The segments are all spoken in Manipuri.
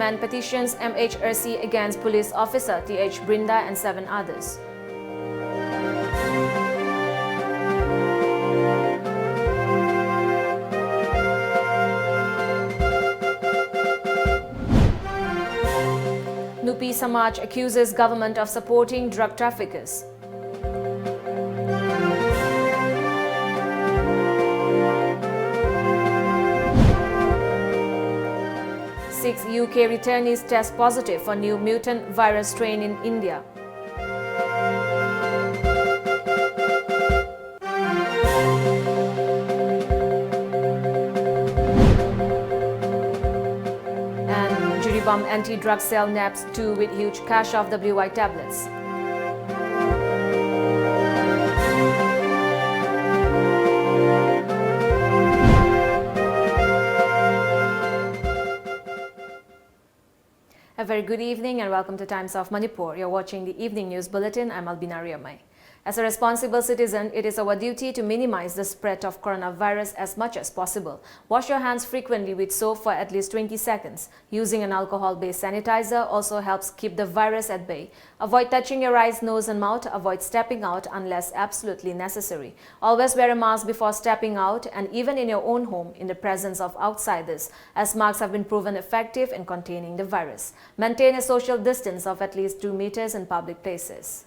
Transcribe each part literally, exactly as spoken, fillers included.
And petitions M H R C against police officer T H Brinda and seven others. Nupi Samaj accuses government of supporting drug traffickers. Six U K returnees test positive for new mutant virus strain in India. And Jiribam anti-drug cell nabs two with huge cache of W I tablets. A very good evening and welcome to Times of Manipur. You're watching the evening news bulletin. I'm Albina Riamai. As a responsible citizen, it is our duty to minimize the spread of coronavirus as much as possible. Wash your hands frequently with soap for at least twenty seconds. Using an alcohol-based sanitizer also helps keep the virus at bay. Avoid touching your eyes, nose, and mouth. Avoid stepping out unless absolutely necessary. Always wear a mask before stepping out and even in your own home in the presence of outsiders, as masks have been proven effective in containing the virus. Maintain a social distance of at least two meters in public places.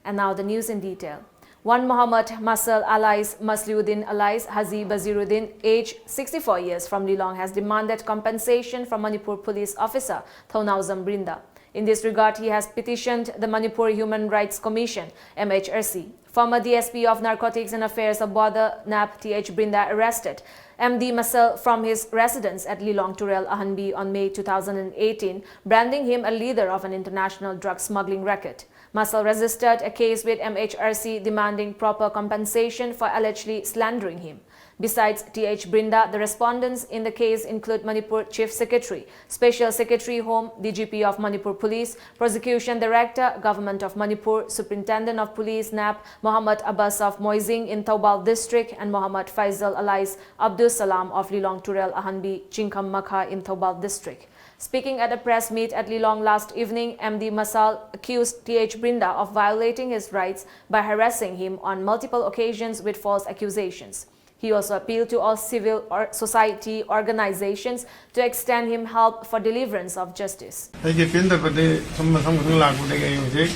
And now the news in detail. One Mohammad Masal alias Masliuddin alias Haji Baziruddin, age sixty-four years, from Lilong, has demanded compensation from Manipur police officer Thounaojam Brinda. In this regard, he has petitioned the Manipur Human Rights Commission, M H R C. Former D S P of Narcotics and Affairs of Border, nab, T H Brinda arrested M D Masal from his residence at Lilong Turel Ahanbi on May two thousand eighteen, branding him a leader of an international drug smuggling racket. Masal registered a case with M H R C demanding proper compensation for allegedly slandering him. Besides T H Brinda, the respondents in the case include Manipur Chief Secretary, Special Secretary Home, D G P of Manipur Police, Prosecution Director, Government of Manipur, Superintendent of Police, nab, Mohammad Abbas of Moijing in Thoubal District, and Mohammad Faisal alias Abdus Salam of Lilong Turel Ahanbi, Chingkham Makha in Thoubal District. Speaking at a press meet at Lilong last evening, M D Masal accused T H Brinda of violating his rights by harassing him on multiple occasions with false accusations. He also appealed to all civil or society organizations to extend him help for deliverance of justice. ꯑꯩꯒꯤ ꯄꯤꯟꯗꯕꯗꯤ ꯁꯨꯝ ꯃꯊꯪ ꯃꯊꯪ ꯂꯥꯛꯄꯗꯒꯤ ꯑꯩ ꯍꯧꯖꯤꯛ,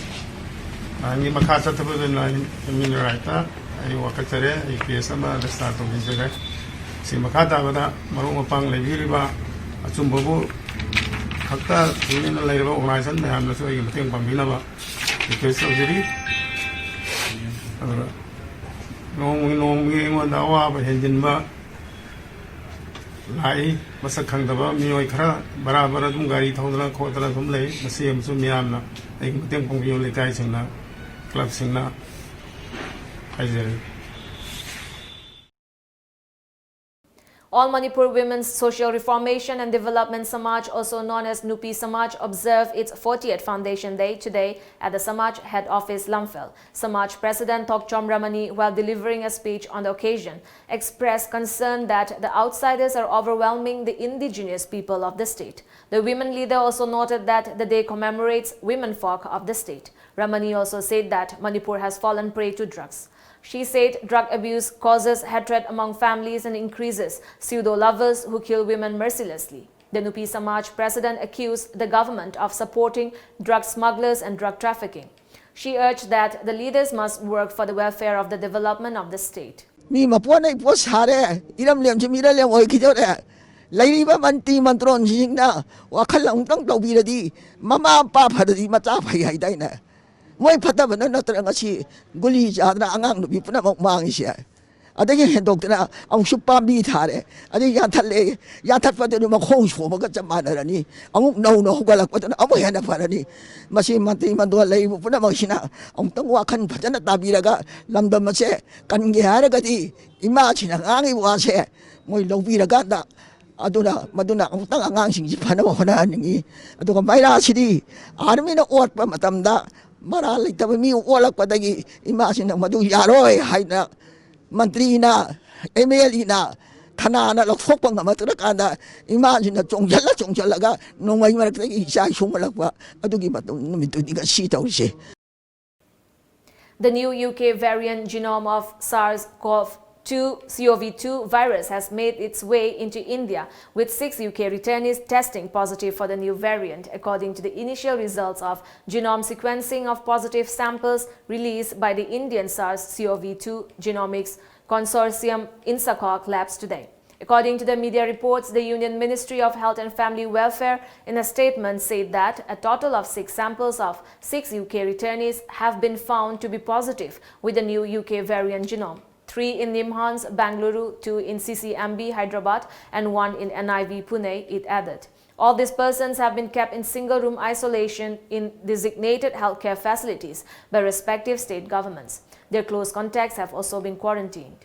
ꯑ, ꯃꯤ ꯃꯈꯥ ꯆꯠꯊꯕꯗꯨꯅ ꯑꯩ ꯍ꯭ꯌꯨꯃꯦꯟ ꯔꯥꯏꯠꯇ ꯑꯩ ꯋꯥꯀꯠꯆꯔꯦ꯫ ꯑꯩ ꯀꯦꯁ ꯑꯃ ꯔꯦꯖꯤꯁꯇꯥꯔ ꯇꯧꯖꯔꯦ꯫ ꯁꯤ ꯃꯈꯥ ꯇꯥꯕꯗ ꯃꯔꯨꯞ ꯃꯄꯥꯡ ꯂꯩꯕꯤꯔꯤꯕ ꯑꯆꯨꯝꯕꯕꯨ ꯈꯛꯇ ꯊꯤꯡꯗꯨꯅ ꯂꯩꯔꯤꯕ ꯑꯣꯔꯒꯅꯥꯏꯖꯦꯁꯟ ꯃꯌꯥꯝꯅꯁꯨ ꯑꯩꯒꯤ ꯃꯇꯦꯡ ꯄꯥꯡꯕꯤꯅꯕ ꯔꯤꯀ꯭ꯋꯦꯁ ꯇꯧꯖꯔꯤ꯫ ꯑꯗꯨꯒ ꯅꯣꯡꯃꯒꯤ ꯅꯣꯡꯃꯒꯤ ꯑꯩꯉꯣꯟꯗ ꯑꯋꯥꯕ ꯍꯦꯟꯖꯤꯟꯕ ꯂꯥꯛꯏ꯫ ꯃꯁꯛ ꯈꯪꯗꯕ ꯃꯤꯑꯣꯏ ꯈꯔ ꯕꯔꯥ ꯕꯔꯥ ꯑꯗꯨꯝ ꯒꯥꯔꯤ ꯊꯧꯗꯅ ꯈꯣꯠꯇꯅ ꯑꯗꯨꯝ ꯂꯩ꯫ ꯃꯁꯤ ꯑꯃꯁꯨ ꯃꯤꯌꯥꯝꯅ ꯑꯩꯒꯤ ꯃꯇꯦꯡ ꯄꯥꯡꯕꯤꯌꯨ, ꯂꯩꯀꯥꯏꯁꯤꯡꯅ, ꯀ꯭ꯂꯕꯁꯤꯡꯅ ꯍꯥꯏꯖꯔꯤ꯫ All Manipur Women's Social Reformation and Development Samaj, also known as Nupi Samaj, observed its fortieth Foundation Day today at the Samaj head office, Lamphel. Samaj President Thokchom Ramani, while delivering a speech on the occasion, expressed concern that the outsiders are overwhelming the indigenous people of the state. The women leader also noted that the day commemorates women folk of the state. Ramani also said that Manipur has fallen prey to drugs. She said drug abuse causes hatred among families and increases pseudo lovers who kill women mercilessly. The Nupi Samaj president accused the government of supporting drug smugglers and drug trafficking. She urged that the leaders must work for the welfare of the development of the state. ꯃꯤ ꯃꯄꯣꯠꯅ ꯏꯄꯣꯠ ꯁꯥꯔꯦ, ꯏꯔꯝ ꯂꯦꯝꯁꯤ ꯃꯤꯔꯝ ꯂꯦꯝ ꯑꯣꯏꯈꯤꯗꯧꯔꯦ꯫ ꯂꯩꯔꯤꯕ ꯃꯟꯇ꯭ꯔꯤ ꯃꯟꯇ꯭ꯔꯣꯟꯁꯤꯡꯅ ꯋꯥꯈꯜ ꯑꯃꯨꯛꯇꯪ ꯇꯧꯕꯤꯔꯗꯤ, ꯃꯃꯥ ꯃꯄꯥ ꯐꯔꯗꯤ ꯃꯆꯥ ꯐꯩ ꯍꯥꯏꯗꯥꯏꯅꯦ? ꯃꯣꯏ ꯐꯠꯇꯕꯅ ꯅꯠꯇ꯭ꯔ ꯉꯁꯤ ꯒꯨꯂꯤ ꯆꯥꯗꯅ ꯑꯉꯥꯡ ꯅꯨꯄꯤ ꯄꯨꯝꯅꯃꯛ ꯃꯥꯡꯉꯤꯁꯦ? ꯑꯗꯒꯤ ꯍꯦꯟꯗꯣꯛꯇꯅ ꯑꯃꯨꯛꯁꯨ ꯄꯥꯝꯕꯤ ꯊꯥꯔꯦ, ꯑꯗꯩ ꯌꯥꯟꯊꯠꯂꯦ, ꯌꯥꯟꯊꯠꯄꯗꯨꯅ ꯃꯈꯣꯡ ꯁꯣꯝꯕꯒ ꯆꯞ ꯃꯥꯟꯅꯔꯅꯤ꯫ ꯑꯃꯨꯛ ꯅꯧꯅ ꯍꯧꯒꯠꯂꯛꯄꯗꯨꯅ ꯑꯃꯨꯛ ꯍꯦꯟꯅ ꯐꯔꯅꯤ꯫ ꯃꯁꯤ ꯃꯟꯇ꯭ꯔꯤ ꯃꯟꯗꯣꯜ ꯂꯩꯔꯤꯕ ꯄꯨꯝꯅꯃꯛꯁꯤꯅ ꯑꯃꯨꯛꯇꯪ ꯋꯥꯈꯜ ꯐꯖꯅ ꯇꯥꯕꯤꯔꯒ, ꯂꯝꯗꯝ ꯑꯁꯦ ꯀꯟꯒꯦ ꯍꯥꯏꯔꯒꯗꯤ ꯏꯃꯥꯁꯤꯅ ꯉꯥꯡꯉꯤꯕ ꯋꯥꯁꯦ ꯃꯣꯏ ꯂꯧꯕꯤꯔꯀꯥꯟꯗ, ꯑꯗꯨꯅ, ꯃꯗꯨꯅ ꯑꯃꯨꯛꯇꯪ ꯑꯉꯥꯡꯁꯤꯡꯁꯤ ꯐꯅꯕ ꯍꯣꯠꯅꯍꯟꯅꯤꯡꯉꯤ꯫ ꯑꯗꯨꯒ ꯃꯩꯔꯥꯁꯤꯗꯤ ꯑꯥꯔꯃꯤꯅ ꯑꯣꯠꯄ ꯃꯇꯝꯗ ꯃꯔꯥ ꯂꯩꯇꯕ ꯃꯤ ꯑꯣꯠꯂꯛꯄꯗꯒꯤ ꯏꯃꯥꯁꯤꯅ ꯃꯗꯨ ꯌꯥꯔꯣꯏ ꯍꯥꯏꯅ ꯃꯟꯇ꯭ꯔꯤꯅ, ꯑꯦꯝ ꯑꯦꯜ ꯑꯦꯅ ꯈꯅꯥꯅ ꯂꯧꯊꯣꯛꯄ ꯉꯝꯃꯛꯇ꯭ꯔꯀꯥꯟꯗ ꯏꯃꯥꯁꯤꯅ ꯆꯣꯡꯁꯤꯜꯂ ꯆꯣꯡꯁꯤꯜꯂꯒ ꯅꯣꯡꯃꯩ ꯃꯔꯛꯇꯒꯤ ꯏꯆꯥ ꯁꯣꯛꯍꯜꯂꯛꯄ ꯑꯗꯨꯒꯤ ꯃꯇꯝ ꯅꯨꯃꯤꯠꯇꯨꯅꯤ ꯉꯁꯤ ꯇꯧꯔꯤꯁꯦ꯫ The new U K variant genome of SARS-CoV two, CoV two virus has made its way into India, with six U K returnees testing positive for the new variant, according to the initial results of genome sequencing of positive samples released by the Indian SARS-CoV two Genomics Consortium INSACOG labs today. According to the media reports, the Union Ministry of Health and Family Welfare, in a statement, said that a total of six samples of six U K returnees have been found to be positive with the new U K variant genome. Three in NIMHANS, Bengaluru, two in C C M B, Hyderabad, and one in N I V, Pune, it added. All these persons have been kept in single room isolation in designated healthcare facilities by respective state governments. Their close contacts have also been quarantined.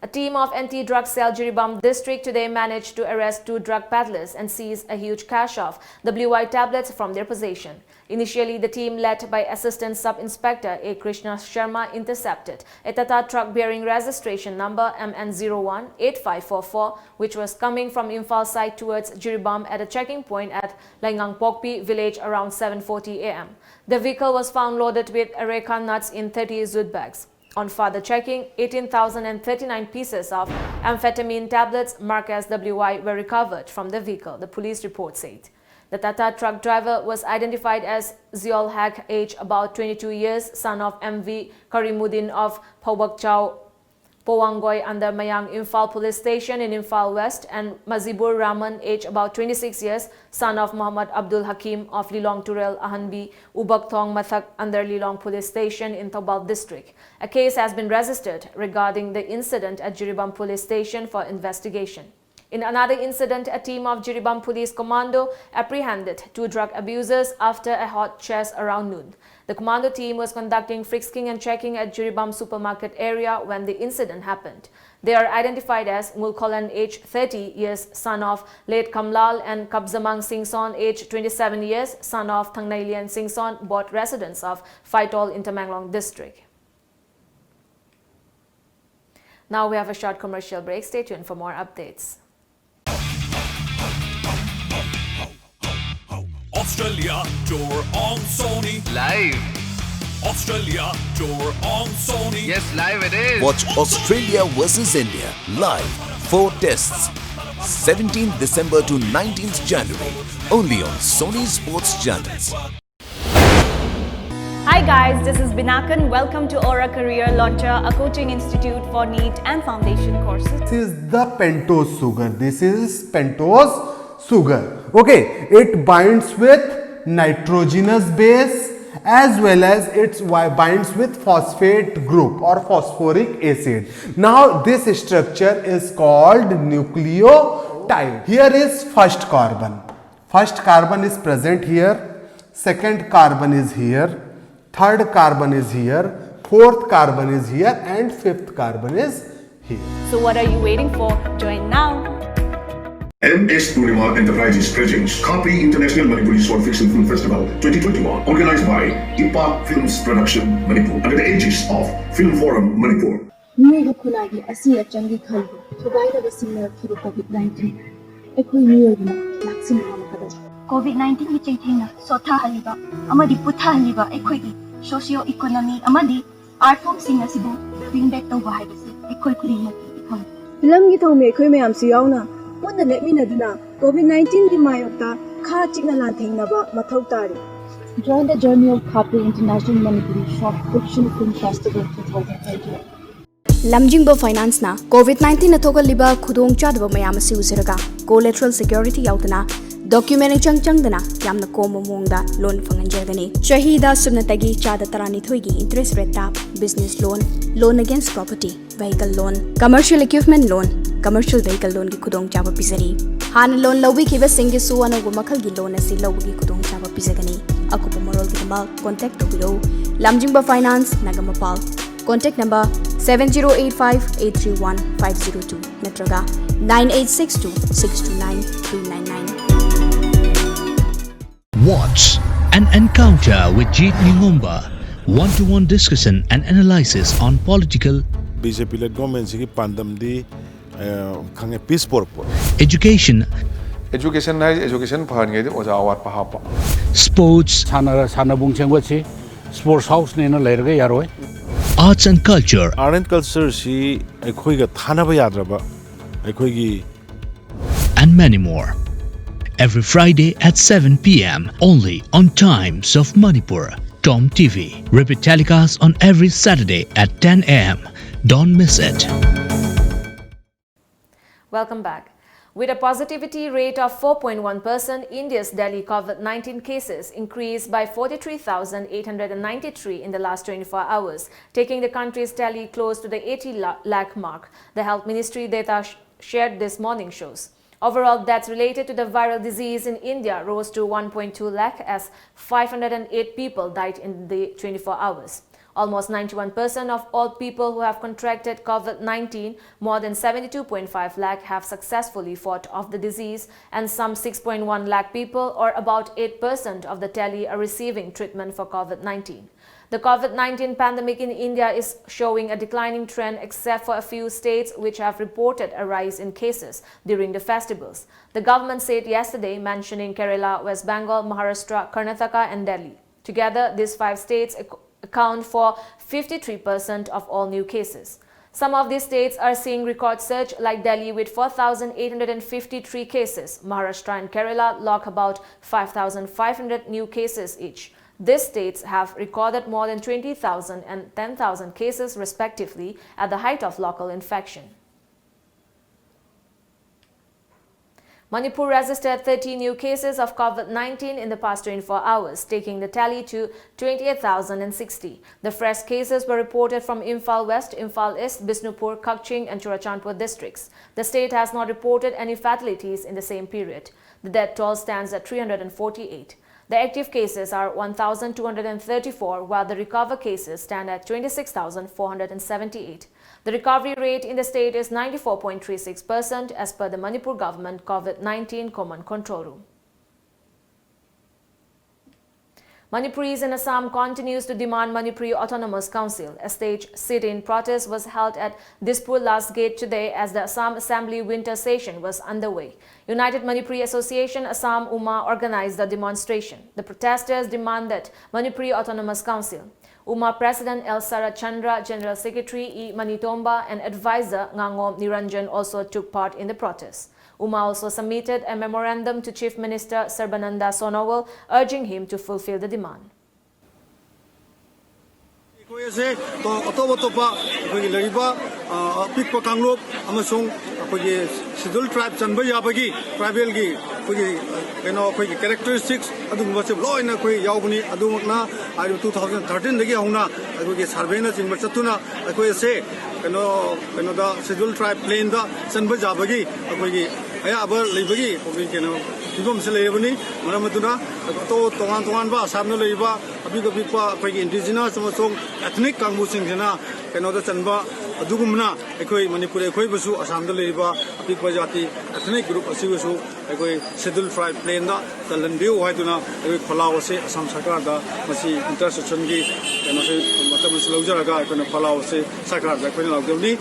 A team of Anti-Drug Cell Jiribam District today managed to arrest two drug peddlers and seize a huge cache of W Y tablets from their possession. Initially, the team, led by Assistant Sub-Inspector A Krishna Sharma, intercepted a Tata truck bearing registration number M N zero one eight five four four, which was coming from Imphal side towards Jiribam at a checking point at Laingangpokpi village around seven forty A M. The vehicle was found loaded with areca nuts in thirty jute bags. On further checking, eighteen thousand and thirty-nine pieces of amphetamine tablets marked as W Y were recovered from the vehicle, the police report said. The Tata truck driver was identified as Ziol Haq, age about twenty-two years, son of M V Karimuddin of Phobakchao, Powangoi under Mayang Imphal Police Station in Imphal West, and Mazibur Rahman, age about twenty-six years, son of Muhammad Abdul Hakim of Lilong Turel Ahanbi, Ubakthong Mathak under Lilong Police Station in Thoubal District. A case has been registered regarding the incident at Jiribam Police Station for investigation. In another incident, a team of Jiribam Police Commando apprehended two drug abusers after a hot chase around noon. The commando team was conducting frisking and checking at Jiribam supermarket area when the incident happened. They are identified as Ngulkholan, age thirty years, son of late Kamlal, and Kabzamang Singson, age twenty-seven years, son of Thangnailian Singson, both residents of Phaitol in Tamenglong district. Now we have a short commercial break. Stay tuned for more updates. Australia Tour on Sony. Live. Australia Tour on Sony. Yes, live it is. Watch Australia versus India live. Four tests. seventeenth December to nineteenth January. Only on Sony Sports Channels. Hi guys, this is Binakan. Welcome to Aura Career Launcher, a coaching institute for NEET and foundation courses. This is the pentose sugar. This is pentose sugar. Okay, it binds with nitrogenous base as well as it binds with phosphate group or phosphoric acid. Now this structure is called nucleotide. Here is first carbon. First carbon is present here, second carbon is here, third carbon is here, fourth carbon is here, and fifth carbon is here. So what are you waiting for? Join now. M S Purnima Enterprises presents Khapi International Manipuri Short Fiction Film Festival twenty twenty-one, organized by IPAC Films Production Manipur under the aegis of Film Forum Manipur. ꯃꯤꯑꯣꯏꯕ ꯈꯨꯟꯅꯥꯏꯒꯤ ꯑꯁꯤ ꯑꯆꯪꯒꯤ ꯈꯜꯂꯨ꯫ ꯊꯨꯒꯥꯏꯅꯕ ꯁꯤꯡꯅꯔꯛꯈꯤꯕ ꯀꯣꯚꯤꯗ ꯅꯥꯏꯟꯇꯤꯟ ꯑꯩꯈꯣꯏ ꯃꯤꯑꯣꯏꯕꯅ ꯂꯥꯛꯁꯤꯟꯕ ꯉꯝꯒꯗꯕ꯫ ꯀꯣꯚꯤꯗ ꯅꯥꯏꯟꯇꯤꯟꯒꯤ ꯆꯩꯊꯦꯡꯅ ꯁꯣꯠꯊꯍꯜꯂꯤꯕ ꯑꯃꯗꯤ ꯄꯨꯊꯍꯜꯂꯤꯕ ꯑꯩꯈꯣꯏꯒꯤ ꯁꯣꯁꯤꯌꯣ ꯏꯀꯣꯅꯣꯃꯤ ꯑꯃꯗꯤ ꯑꯥꯔꯠ ꯐꯣꯝꯁꯤꯡ ꯑꯁꯤꯕꯨ ꯕ꯭ꯔꯤꯡ ꯕꯦꯛ ꯇꯧꯕ ꯍꯥꯏꯕꯁꯤ ꯑꯩꯈꯣꯏ ꯈꯨꯗꯤꯡꯃꯛꯀꯤ ꯏꯊꯧꯅꯤ꯫ ꯐꯤꯂꯝꯒꯤ ꯊꯧꯃꯤ ꯑꯩꯈꯣꯏ ꯃꯌꯥꯝꯁꯨ ꯌꯥꯎꯅ ꯄꯨꯟꯅ ꯂꯦꯞꯃꯤꯟꯅꯗꯨꯅ ꯀꯣꯚꯤꯗ ꯅꯥꯏꯟꯇꯤꯟꯒꯤ ꯃꯥꯌꯣꯛꯇ ꯈꯥ ꯆꯤꯛꯅ ꯂꯥꯟꯊꯦꯡꯅꯕ ꯃꯊꯧ ꯇꯥꯔꯤ꯫ Join the journey of Khapi International Manipuri Short Fiction Film Festival two thousand twenty-one. ꯂꯝꯖꯤꯡꯕ ꯐꯥꯏꯅꯥꯟꯁꯅ ꯀꯣꯚꯤꯗ ꯅꯥꯏꯟꯇꯤꯟꯅ ꯊꯣꯛꯍꯜꯂꯤꯕ ꯈꯨꯗꯣꯡꯆꯥꯗꯕ ꯃꯌꯥꯝ ꯑꯁꯤ ꯎꯖꯔꯒ ꯀꯣꯂꯦꯇꯔꯦꯜ ꯁꯦꯀ꯭ꯌꯨꯔꯤꯇꯤ ꯌꯥꯎꯗꯅ ꯗꯣꯀ꯭ꯌꯨꯃꯦꯟ ꯏꯆꯪ ꯆꯪꯗꯅ ꯌꯥꯝꯅ ꯀꯣꯝꯕ ꯃꯑꯣꯡꯗ ꯂꯣꯟ ꯐꯪꯍꯟꯖꯒꯅꯤ꯫ ꯆꯍꯤꯗ ꯁꯨꯞꯅꯇꯒꯤ ꯆꯥꯗ ꯇꯔꯥꯅꯤꯊꯣꯏꯒꯤ ꯏꯟꯇꯔꯦꯁ ꯔꯦꯠꯇ ꯕꯤꯖꯤꯅꯦꯁ ꯂꯣꯟ, ꯂꯣꯟ ꯑꯒꯦꯟꯁ ꯄ꯭ꯔꯣꯄꯔꯇꯤ, ꯚꯦꯍꯤꯀꯜ ꯂꯣꯟ, ꯀꯃꯔꯁꯤꯌꯦꯜ ꯏꯀ꯭ꯋꯤꯞꯃꯦꯟ ꯂꯣꯟ, ꯀꯃꯔꯁꯤꯌꯦꯜ ꯚꯦꯍꯤꯀꯜ ꯂꯣꯟꯒꯤ ꯈꯨꯗꯣꯡꯆꯥꯕ ꯄꯤꯖꯔꯤ꯫ ꯍꯥꯟꯅ ꯂꯣꯟ ꯂꯧꯕꯤꯈꯤꯕꯁꯤꯡꯒꯤꯁꯨ ꯑꯅꯧꯕ ꯃꯈꯜꯒꯤ ꯂꯣꯟ ꯑꯁꯤ ꯂꯧꯕꯒꯤ ꯈꯨꯗꯣꯡꯆꯥꯕ ꯄꯤꯖꯒꯅꯤ꯫ ꯑꯀꯨꯞꯄ ꯃꯔꯣꯜꯒꯤꯗꯃꯛ ꯀꯣꯟꯇꯦꯛ ꯇꯧꯕꯤꯔꯛꯎ꯫ ꯂꯝꯖꯤꯡꯕ finance, Nagamapal. Contact number seven zero eight five eight three one five zero two ꯅꯠꯇ꯭ꯔꯒ nine eight six two six two nine three nine nine. Watch An Encounter with Jeet Ningomba. One-to-one discussion and analysis on political, B J P led ꯒꯣꯔꯃꯦꯟꯁꯤꯒꯤ ꯄꯥꯟꯗꯝꯗꯤ, ꯑ, ꯈꯪꯉꯦ, ꯄꯤꯁ ꯄꯣꯔꯛꯄ꯫ Education, ꯑꯦꯖꯨꯀꯦꯁꯟ ꯍꯥꯏꯁꯦ ꯑꯦꯖꯨꯀꯦꯁꯟ ꯐꯍꯟꯒꯦꯗꯤ ꯑꯣꯖꯥ ꯑꯋꯥꯠꯄ ꯍꯥꯞꯄ꯫ Sports, ꯁꯥꯟꯅ ꯁꯥꯟꯅꯕꯨꯡ ꯁꯦꯝꯒꯠꯁꯤ꯫ ꯁ꯭ꯄꯣꯔꯠꯁ ꯍꯥꯎꯁꯅꯦꯅ ꯂꯩꯔꯒ ꯌꯥꯔꯣꯏ꯫ Arts and Culture, art and ꯀꯜꯆꯔꯁꯤ ꯑꯩꯈꯣꯏꯒ ꯊꯥꯅꯕ ꯌꯥꯗ꯭ꯔꯕ, ꯑꯩꯈꯣꯏꯒꯤ and many more. Every Friday at seven p.m. only on Times of Manipur, Tom T V. Repeat telecast on every Saturday at ten a.m. Don't miss it. Welcome back. With a positivity rate of four point one percent, India's daily COVID nineteen cases increased by forty-three thousand eight hundred ninety-three in the last twenty-four hours, taking the country's tally close to the eighty la- lakh mark. The Health Ministry data sh- shared this morning shows. Overall deaths related to the viral disease in India rose to one point two lakh as five hundred eight people died in the twenty-four hours. Almost ninety-one percent of all people who have contracted COVID nineteen, more than seventy-two point five lakh, have successfully fought off the disease, and some six point one lakh people, or about eight percent of the tally, are receiving treatment for COVID nineteen. The COVID nineteen pandemic in India is showing a declining trend, except for a few states which have reported a rise in cases during the festivals, the government said yesterday, mentioning Kerala, West Bengal, Maharashtra, Karnataka, and Delhi. Together, these five states ac- account for fifty-three percent of all new cases. Some of these states are seeing record surge, like Delhi with four thousand eight hundred fifty-three cases. Maharashtra and Kerala lock about five thousand five hundred new cases each. These states have recorded more than twenty thousand and ten thousand cases, respectively, at the height of local infection. Manipur registered thirty new cases of COVID nineteen in the past twenty-four hours, taking the tally to twenty-eight thousand sixty. The fresh cases were reported from Imphal West, Imphal East, Bishnupur, Kakching, and Churachandpur districts. The state has not reported any fatalities in the same period. The death toll stands at three hundred forty-eight. The active cases are one thousand two hundred thirty-four, while the recovered cases stand at twenty-six thousand four hundred seventy-eight. The recovery rate in the state is ninety-four point three six percent, as per the Manipur government COVID nineteen Command Control Room. Manipuris in Assam continues to demand Manipuri Autonomous Council. A staged sit-in protest was held at Dispur Last Gate today as the Assam Assembly winter session was underway. United Manipuri Association Assam, UMA, organized the demonstration. The protesters demanded Manipuri Autonomous Council. UMA President L Sarat Chandra, General Secretary E Manitomba, and advisor Ngangom Niranjan also took part in the protest. UMA also submitted a memorandum to Chief Minister Sarbananda Sonowal, urging him to fulfill the demand. ꯑꯩꯈꯣꯏ ꯑꯁꯦ ꯑꯇꯣꯞ ꯑꯇꯣꯞꯄ ꯑꯩꯈꯣꯏꯒꯤ ꯂꯩꯔꯤꯕ ꯑꯄꯤꯛꯄ ꯀꯥꯡꯂꯨꯞ ꯑꯃꯁꯨꯡ ꯑꯩꯈꯣꯏꯒꯤ ꯁꯦꯗ꯭ꯌꯨꯜ ꯇ꯭ꯔꯥꯏꯕ ꯆꯟꯕ ꯌꯥꯕꯒꯤ, ꯇ꯭ꯔꯥꯏꯕꯦꯜꯒꯤ ꯑꯩꯈꯣꯏꯒꯤ ꯀꯩꯅꯣ ꯑꯩꯈꯣꯏꯒꯤ ꯀꯦꯔꯦꯛꯇꯔꯤꯁꯇꯤꯛꯁ ꯑꯗꯨꯒꯨꯝꯕꯁꯦ ꯂꯣꯏꯅ ꯑꯩꯈꯣꯏ ꯌꯥꯎꯕꯅꯤ꯫ ꯑꯗꯨꯃꯛꯅ ꯍꯥꯏꯔꯤꯕ ꯇꯨ ꯊꯥꯎꯖꯟ ꯊꯥꯔꯇꯤꯟꯗꯒꯤ ꯍꯧꯅ ꯑꯩꯈꯣꯏꯒꯤ ꯁꯔꯚꯦꯅꯆꯤꯡꯕ ꯆꯠꯇꯨꯅ ꯑꯩꯈꯣꯏ ꯑꯁꯦ ꯀꯩꯅꯣ ꯀꯩꯅꯣꯗ ꯁꯦꯗ꯭ꯌꯨꯜ ꯇ꯭ꯔꯥꯏꯕ ꯄ꯭ꯂꯦꯟꯗ ꯆꯟꯕ ꯌꯥꯕꯒꯤ ꯑꯩꯈꯣꯏꯒꯤ ꯑꯌꯥꯕ ꯂꯩꯕꯒꯤ ꯑꯩꯈꯣꯏꯒꯤ ꯀꯩꯅꯣ ꯐꯤꯕꯝꯁꯤ ꯂꯩꯔꯕꯅꯤ꯫ ꯃꯔꯝ ꯑꯗꯨꯅ ꯑꯇꯣꯞ ꯇꯣꯉꯥꯟ ꯇꯣꯉꯥꯟꯕ ꯑꯁꯥꯝꯗ ꯂꯩꯔꯤꯕ ꯑꯄꯤꯛ ꯑꯄꯤꯛꯄ ꯑꯩꯈꯣꯏꯒꯤ ꯏꯟꯗꯤꯖꯤꯅꯁ ꯑꯃꯁꯨꯡ ꯑꯦꯊꯅꯤꯛ ꯀꯥꯡꯕꯨꯁꯤꯡꯁꯤꯅ ꯀꯩꯅꯣꯗ ꯆꯟꯕ ꯑꯗꯨꯒꯨꯝꯅ ꯑꯩꯈꯣꯏ ꯃꯅꯤꯄꯨꯔ ꯑꯩꯈꯣꯏꯕꯨꯁꯨ ꯑꯁꯥꯝꯗ ꯂꯩꯔꯤꯕ ꯑꯄꯤꯛꯄ ꯖꯥꯇꯤ ꯑꯦꯊꯅꯤꯛ ꯒ꯭ꯔꯨꯞ ꯑꯁꯤꯕꯨꯁꯨ ꯑꯩꯈꯣꯏ ꯁꯦꯗ꯭ꯌꯨꯜ ꯇ꯭ꯔꯥꯏꯕ ꯄ꯭ꯂꯦꯟꯗ ꯆꯜꯍꯟꯕꯤꯌꯨ ꯍꯥꯏꯗꯨꯅ ꯑꯩꯈꯣꯏ ꯈꯣꯜꯂꯥꯎ ꯑꯁꯤ ꯑꯁꯥꯝ ꯁꯔꯀꯥꯔꯗ ꯃꯁꯤ ꯏꯟꯇꯔꯁꯦꯁꯟꯒꯤ ꯀꯩꯅꯣꯁꯤ ꯃꯇꯝ ꯑꯁꯤ ꯂꯧꯖꯔꯒ ꯑꯩꯈꯣꯏꯅ ꯈꯣꯜꯂꯥꯎ ꯑꯁꯤ ꯁꯔꯀꯥꯔꯗ ꯑꯩꯈꯣꯏꯅ ꯂꯥꯎꯖꯕꯅꯤ꯫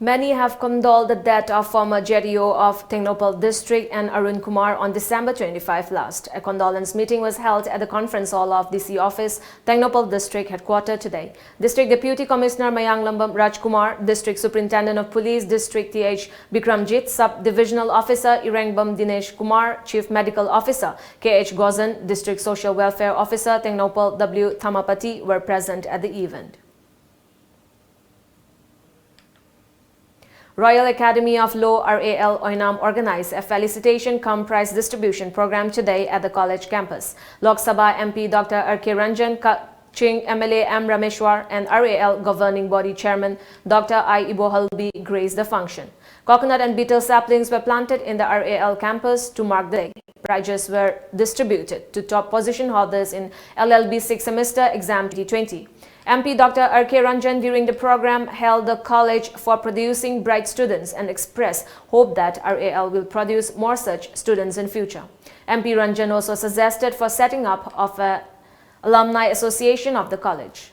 Many have condoled the death of former J D O of Tengnoupal district N Arun Kumar on December twenty-five last. A condolence meeting was held at the conference hall of D C office, Tengnoupal district headquarter today. District Deputy Commissioner Mayanglambam Rajkumar, District Superintendent of Police District T H Bikramjit, Sub-Divisional Officer Irengbam Dinesh Kumar, Chief Medical Officer K H Gozan, District Social Welfare Officer Tengnoupal W Thamapati were present at the event. Royal Academy of Law, R A L, Oinam organized a felicitation cum prize distribution program today at the college campus. Lok Sabha M P Doctor R K Ranjan, Kakching M L A M Rameshwar, and R A L governing body chairman Doctor I Ibohalbi graced the function. Coconut and betel saplings were planted in the R A L campus to mark the day. Prizes were distributed to top position holders in L L B sixth semester exam twenty twenty. M P Doctor R K Ranjan during the program hailed the college for producing bright students and expressed hope that R A L will produce more such students in future. M P Ranjan also suggested for setting up of a alumni association of the college.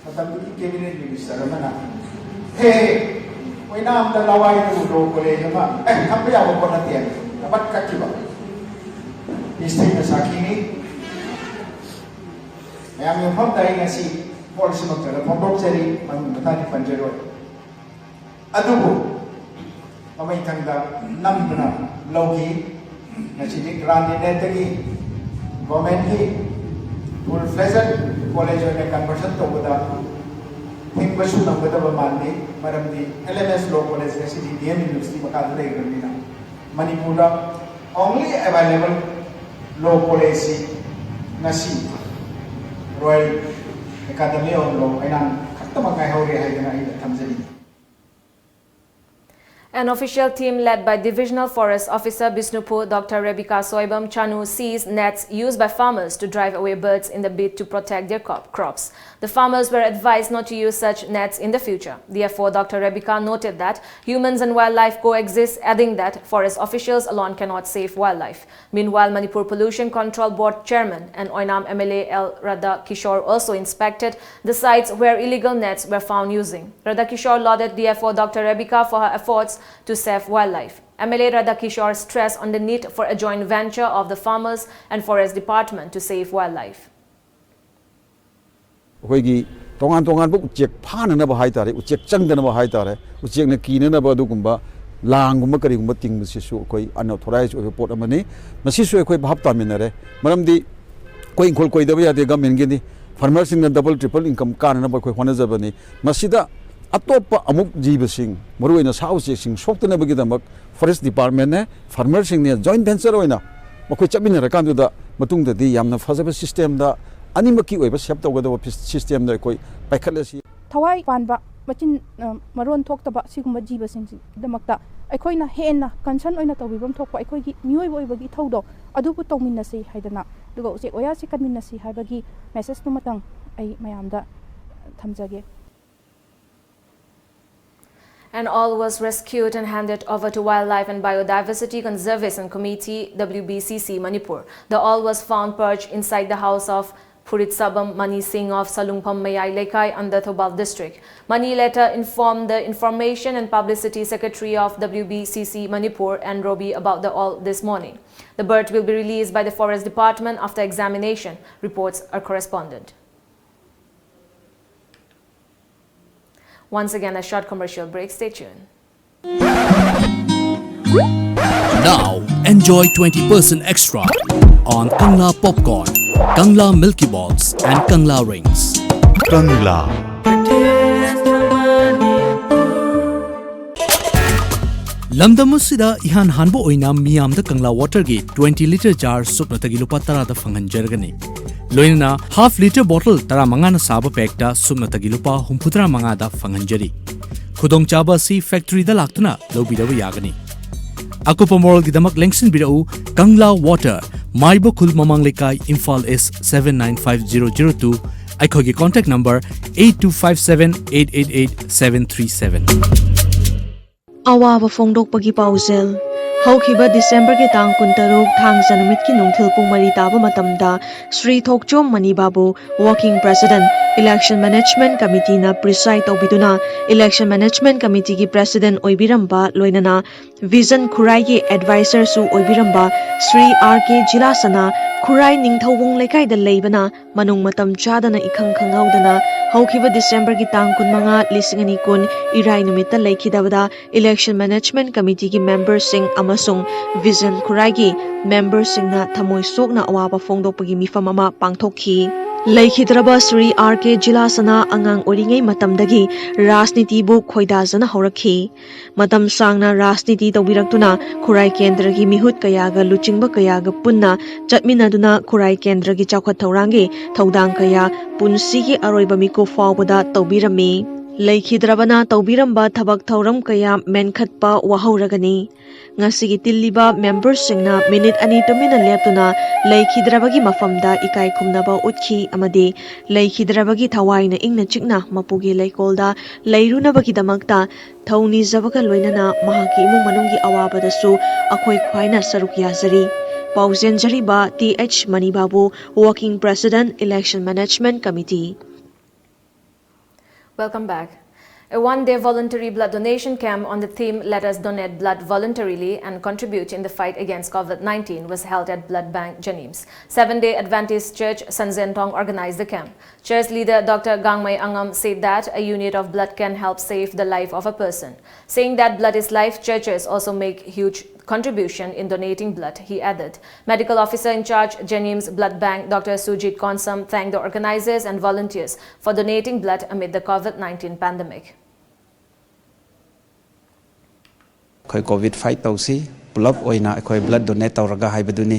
ꯃꯇꯝꯗꯨꯒꯤ cabinet minister ꯑꯃꯅ, "ꯍꯦ, ꯑꯣꯏꯅꯥꯝꯗ ꯂꯋꯥꯏꯗꯕꯨ law college ꯑꯃ, ꯑꯦ, ꯊꯝꯕ ꯌꯥꯕ ꯄꯣꯠ ꯅꯠꯇꯦ" ꯍꯥꯏꯅ ꯀꯕꯠ ꯀꯠꯈꯤꯕ ꯍꯤꯁꯇ꯭ꯔꯤꯅ ꯁꯥꯈꯤꯅꯤ꯫ ꯃꯌꯥꯝ ꯌꯨꯝꯐꯝꯗ ꯑꯩ ꯉꯁꯤ ꯍꯣꯜꯁꯤꯃꯛꯇꯗ ꯐꯣꯡꯗꯣꯛꯆꯔꯤ, ꯃꯃꯤꯡ ꯃꯊꯥꯗꯤ ꯄꯟꯖꯔꯣꯏ꯫ ꯑꯗꯨꯕꯨ ꯃꯃꯩꯊꯪꯗ ꯅꯝꯗꯨꯅ ꯂꯧꯈꯤ꯫ ꯉꯁꯤꯗꯤ ꯒ꯭ꯔꯥꯟ ꯏꯟꯅꯦꯠꯇꯒꯤ ꯒꯣꯔꯃꯦꯟꯒꯤ ꯐꯨꯜ ꯐ꯭ꯂꯦꯖꯦꯠ ꯀꯣꯂꯦꯖ ꯑꯣꯏꯅ ꯀꯟꯚꯔꯁꯟ ꯇꯧꯕꯗ ꯊꯤꯡꯕꯁꯨ ꯉꯝꯒꯗꯕ ꯃꯥꯟꯗꯦ꯫ ꯃꯔꯝꯗꯤ ꯑꯦꯜ ꯑꯦꯝ ꯑꯦꯁ ꯂꯣ ꯀꯣꯂꯦꯖ ꯉꯁꯤꯗꯤ ꯗꯤ ꯑꯦꯝ ꯌꯨꯅꯤꯚꯔꯁꯤꯇꯤ ꯃꯈꯥꯗ ꯂꯩꯈ꯭ꯔꯕꯅꯤꯅ꯫ ꯃꯅꯤꯄꯨꯔꯗ only available law college ꯁꯤ ꯉꯁꯤ Royal Academy of Law ꯑꯣꯏꯅꯥꯝ ꯈꯛꯇꯃꯛ ꯉꯥꯏꯍꯧꯔꯦ ꯍꯥꯏꯗꯅ ꯑꯩꯅ ꯊꯝꯖꯅꯤꯡꯏ꯫ An official team led by Divisional Forest Officer Bishnupur, Doctor Rebecca Soibam Chanu, seized nets used by farmers to drive away birds in the bid to protect their crop- crops. The farmers were advised not to use such nets in the future. D F O Doctor Rebecca noted that humans and wildlife coexist, adding that forest officials alone cannot save wildlife. Meanwhile, Manipur Pollution Control Board Chairman and Oinam M L A L Radha Kishore also inspected the sites where illegal nets were found using. Radha Kishore lauded D F O Doctor Rebecca for her efforts to save wildlife. M L A Radha Kishore stressed on the need for a joint venture of the farmers and forest department to save wildlife. ꯑꯩꯈꯣꯏꯒꯤ ꯇꯣꯉꯥꯟ ꯇꯣꯉꯥꯟꯕ ꯎꯆꯦꯛ ꯐꯥꯅꯅꯕ ꯍꯥꯏ ꯇꯥꯔꯦ, ꯎꯆꯦꯛ ꯆꯪꯗꯅꯕ ꯍꯥꯏ ꯇꯥꯔꯦ, ꯎꯆꯦꯛꯅ ꯀꯤꯅꯅꯕ ꯑꯗꯨꯒꯨꯝꯕ ꯂꯥꯡꯒꯨꯝꯕ ꯀꯔꯤꯒꯨꯝꯕ ꯇꯤꯡꯕꯁꯤꯁꯨ ꯑꯩꯈꯣꯏ unauthorized ꯑꯣꯏꯕ ꯄꯣꯠ ꯑꯃꯅꯤ꯫ ꯃꯁꯤꯁꯨ ꯑꯩꯈꯣꯏ ꯚꯥꯞ ꯇꯥꯃꯤꯟꯅꯔꯦ꯫ ꯃꯔꯝꯗꯤ ꯑꯩꯈꯣꯏ ꯏꯪꯈꯣꯜ ꯀꯣꯏꯗꯕ ꯌꯥꯗꯦ, ꯒꯃꯦꯟꯒꯤꯅꯤ꯫ ꯐꯥꯔꯃꯔꯁꯤꯡꯅ double triple income ꯀꯥꯅꯅꯕ ꯑꯩꯈꯣꯏ ꯍꯣꯠꯅꯖꯕꯅꯤ꯫ ꯃꯁꯤꯗ ꯑꯇꯣꯞꯄ ꯑꯃꯨꯛ ꯖꯤꯕꯁꯤꯡ, ꯃꯔꯨꯑꯣꯏꯅ ꯁꯥ ꯎꯆꯦꯛꯁꯤꯡ ꯁꯣꯛꯇꯅꯕꯒꯤꯗꯃꯛ ꯐꯣꯔꯦꯁ ꯗꯤꯄꯥꯔꯠꯃꯦꯟꯅꯦ, ꯐꯥꯔꯃꯔꯁꯤꯡꯅꯦ joint venture ꯑꯣꯏꯅ ꯃꯈꯣꯏ ꯆꯠꯃꯤꯟꯅꯔꯀꯥꯟꯗꯨꯗ ꯃꯇꯨꯡꯗꯗꯤ ꯌꯥꯝꯅ ꯐꯖꯕ system ꯗ, ꯑꯅꯤꯃꯛꯀꯤ ꯑꯣꯏꯕ ꯁꯦꯞ ꯇꯧꯒꯗꯕ ꯐꯤꯁ-, system ꯗ ꯑꯩꯈꯣꯏ ꯄꯥꯏꯈꯠꯂꯁꯤ꯫ ꯊꯋꯥꯏ ꯄꯥꯟꯕ ꯄꯆꯤꯟ ꯃꯔꯣꯟ ꯊꯣꯛꯇꯕ ꯁꯤꯒꯨꯝꯕ ꯖꯤꯕꯁꯤꯡꯁꯤꯒꯤꯗꯃꯛꯇ ꯑꯩꯈꯣꯏꯅ ꯍꯦꯟꯅ ꯀꯟꯁꯔꯟ ꯑꯣꯏꯅ ꯇꯧꯕꯤꯐꯝ ꯊꯣꯛꯄ ꯑꯩꯈꯣꯏꯒꯤ ꯃꯤꯑꯣꯏꯕ ꯑꯣꯏꯕꯒꯤ ꯏꯊꯧꯗꯣ ꯑꯗꯨꯕꯨ ꯇꯧꯃꯤꯟꯅꯁꯤ ꯍꯥꯏꯗꯅ, ꯑꯗꯨꯒ ꯎꯆꯦꯛ ꯋꯥꯌꯥꯁꯤ ꯀꯟꯃꯤꯟꯅꯁꯤ ꯍꯥꯏꯕꯒꯤ ꯃꯦꯁꯦꯖꯇꯨꯃꯇꯪ ꯑꯩ ꯃꯌꯥꯝꯗ ꯊꯝꯖꯒꯦ꯫ An owl was rescued and handed over to Wildlife and Biodiversity Conservation Committee, W B C C, Manipur. The owl was found perched inside the house of Phuritsabam Mani Singh of Salungpham Mayai Leikai under Thoubal district. Mani later informed the Information and Publicity Secretary of W B C C Manipur and Robi about the owl this morning. The bird will be released by the Forest Department after examination, reports our correspondent. Once again, a short commercial break. Stay tuned. Now enjoy twenty percent extra on Kangla popcorn, Kangla Milky Balls and Kangla rings. Kangla. ꯂꯝꯗꯝ ꯑꯁꯤꯗ ꯏꯍꯥꯟ ꯍꯥꯟꯕ ꯑꯣꯏꯅ ꯃꯤꯌꯥꯝꯗ ꯀꯪꯂꯥ ꯋꯥꯇꯔꯒꯤ ꯇ꯭ꯋꯦꯟꯇꯤ ꯂꯤꯇꯔ ꯖꯥꯔ ꯁꯨꯞꯅꯇꯒꯤ ꯂꯨꯄꯥ ꯇꯔꯥꯗ ꯐꯪꯍꯟꯖꯔꯒꯅꯤ꯫ ꯂꯣꯏꯅꯅ ꯍꯥꯐ ꯂꯤꯇꯔ ꯕꯣꯇꯜ ꯇꯔꯥꯃꯉꯥꯅ ꯁꯥꯕ ꯄꯦꯛꯇ ꯁꯨꯞꯅꯇꯒꯤ ꯂꯨꯄꯥ ꯍꯨꯝꯐꯨꯇꯔꯥ ꯃꯉꯥꯗ ꯐꯪꯍꯟꯖꯔꯤ꯫ ꯈꯨꯗꯣꯡꯆꯥꯕ ꯑꯁꯤ ꯐꯦꯛꯇꯔꯤꯗ ꯂꯥꯛꯇꯨꯅ ꯂꯧꯕꯤꯔꯕ ꯌꯥꯒꯅꯤ꯫ ꯑꯀꯨꯞꯄ ꯃꯔꯣꯜꯒꯤꯗꯃꯛ ꯂꯦꯡꯁꯤꯟꯕꯤꯔꯛꯎ ꯀꯪꯂꯥ ꯋꯥꯇꯔ, ꯃꯥꯏꯕ ꯈꯨꯜ ꯃꯃꯥꯡ ꯂꯩꯀꯥꯏ, ꯏꯝꯐꯥꯜ ꯏꯁ seven nine five zero zero two꯫ ꯑꯩꯈꯣꯏꯒꯤ contact number eight two five seven eight eight eight seven three seven꯫ ꯑꯋꯥꯕ ꯐꯣꯡꯗꯣꯛꯄꯒꯤ ꯄꯥꯎꯖꯦꯜ꯫ ꯍꯧꯈꯤꯕ ꯗꯤꯁꯦꯝꯕꯔꯒꯤ ꯇꯥꯡ ꯀꯨꯟꯇꯔꯨꯛ, ꯊꯥꯡꯖ ꯅꯨꯃꯤꯠꯀꯤ ꯅꯨꯡꯊꯤꯜ ꯄꯨꯡ ꯃꯔꯤ ꯇꯥꯕ ꯃꯇꯝꯗ Shri Thokchom Mani Babu, Working President, Election Management Committeeꯅ preside ꯇꯧꯕꯤꯗꯨꯅ Election Management Committeeꯒꯤ President ꯑꯣꯏꯕꯤꯔꯝꯕ, ꯂꯣꯏꯅꯅ Vision ꯈꯨꯔꯥꯏꯒꯤ advisorꯁꯨ ꯑꯣꯏꯕꯤꯔꯝꯕ ꯁ꯭ꯔꯤ ꯑꯥꯔ ꯀꯦ ꯖꯤꯂꯥꯁꯅꯥ, ꯈꯨꯔꯥꯏ ꯅꯤꯡꯊꯧꯕꯨꯡ ꯂꯩꯀꯥꯏꯗ ꯂꯩꯕꯅ ꯃꯅꯨꯡ ꯃꯇꯝ ꯆꯥꯗꯅ ꯏꯈꯪ ꯈꯪꯍꯧꯗꯅ ꯍꯧꯈꯤꯕ ꯗꯤꯁꯦꯝꯕꯔꯒꯤ ꯇꯥꯡ ꯀꯨꯟꯃꯉꯥ, ꯂꯤꯁꯤꯡ ꯑꯅꯤ ꯀꯨꯟ ꯏꯔꯥꯏ ꯅꯨꯃꯤꯠꯇ ꯂꯩꯈꯤꯗꯕꯗ Election Management Committeeꯒꯤ memberꯁꯤꯡ ꯑꯃꯁꯨꯡ Vision ꯈꯨꯔꯥꯏꯒꯤ memberꯁꯤꯡꯅ ꯊꯃꯣꯏ ꯁꯣꯛꯅ ꯑꯋꯥꯕ ꯐꯣꯡꯗꯣꯛꯄꯒꯤ ꯃꯤꯐꯝ ꯑꯃ ꯄꯥꯡꯊꯣꯛꯈꯤ꯫ ꯂꯩꯈꯤꯗ꯭ꯔꯕ ꯁ꯭ꯔꯤ ꯑꯥꯔ ꯀꯦ ꯖꯤꯂꯥꯁꯅꯥ ꯑꯉꯥꯡ ꯑꯣꯏꯔꯤꯉꯩ ꯃꯇꯝꯗꯒꯤ ꯔꯥꯖꯅꯤꯇꯤꯕꯨ ꯈꯣꯏꯗꯥꯖꯅ ꯍꯧꯔꯛꯈꯤ꯫ ꯃꯇꯝ ꯁꯥꯡꯅ ꯔꯥꯖꯅꯤꯇꯤ ꯇꯧꯕꯤꯔꯛꯇꯨꯅ ꯈꯨꯔꯥꯏ ꯀꯦꯟꯗ꯭ꯔꯒꯤ ꯃꯤꯍꯨꯠ ꯀꯌꯥꯒ ꯂꯨꯆꯤꯡꯕ ꯀꯌꯥꯒ ꯄꯨꯟꯅ ꯆꯠꯃꯤꯟꯅꯗꯨꯅ ꯈꯨꯔꯥꯏ ꯀꯦꯟꯗ꯭ꯔꯒꯤ ꯆꯥꯎꯈꯠ ꯊꯧꯔꯥꯡꯒꯤ ꯊꯧꯗꯥꯡ ꯀꯌꯥ ꯄꯨꯟꯁꯤꯒꯤ ꯑꯔꯣꯏꯕ ꯃꯤꯀꯨꯞ ꯐꯥꯎꯕꯗ ꯇꯧꯕꯤꯔꯝꯃꯤ꯫ ꯂꯩꯈꯤꯗ꯭ꯔꯕꯅ ꯇꯧꯕꯤꯔꯝꯕ ꯊꯕꯛ ꯊꯧꯔꯝ ꯀꯌꯥ ꯃꯦꯟꯈꯠꯄ ꯋꯥꯍꯧꯔꯒꯅꯤ꯫ ꯉꯁꯤꯒꯤ ꯇꯤꯜꯂꯤꯕ memberꯁꯤꯡꯅ minute ꯑꯅꯤ ꯇꯨꯃꯤꯟꯅ ꯂꯦꯞꯇꯨꯅ ꯂꯩꯈꯤꯗ꯭ꯔꯕꯒꯤ ꯃꯐꯝꯗ ꯏꯀꯥꯏ ꯈꯨꯝꯅꯕ ꯎꯠꯈꯤ ꯑꯃꯗꯤ ꯂꯩꯈꯤꯗ꯭ꯔꯕꯒꯤ ꯊꯋꯥꯏꯅ ꯏꯪꯅ ꯆꯤꯛꯅ ꯃꯄꯨꯒꯤ ꯂꯩꯀꯣꯜꯗ ꯂꯩꯔꯨꯅꯕꯒꯤꯗꯃꯛꯇ ꯊꯧꯅꯤꯖꯕꯒ ꯂꯣꯏꯅꯅ ꯃꯍꯥꯛꯀꯤ ꯏꯃꯨꯡ ꯃꯅꯨꯡꯒꯤ ꯑꯋꯥꯕꯗꯁꯨ ꯑꯩꯈꯣꯏ ꯈ꯭ꯋꯥꯏꯅ ꯁꯔꯨꯛ ꯌꯥꯖꯔꯤ꯫ ꯄꯥꯎꯖꯦꯟꯖꯔꯤꯕ T H Manibabu, Working President, Election Management Committee꯫ Welcome back. A one-day voluntary blood donation camp on the theme "Let us donate blood voluntarily and contribute in the fight against COVID nineteen" was held at Blood Bank JNIMS. Seventh-day Adventist Church Sanzentong organized the camp. Church leader Doctor Gangmei Angam said that a unit of blood can help save the life of a person. Saying that blood is life, churches also make huge contribution in donating blood, he added. Medical officer in charge, JNIMS Blood Bank, Doctor Sujit Konsam, thanked the organizers and volunteers for donating blood amid the COVID nineteen pandemic. ꯑꯩꯈꯣꯏ COVID fight ꯇꯧꯁꯤ, ꯄꯨꯂꯞ ꯑꯣꯏꯅ ꯑꯩꯈꯣꯏ blood donate ꯇꯧꯔꯒ ꯍꯥꯏꯕꯗꯨꯅꯤ꯫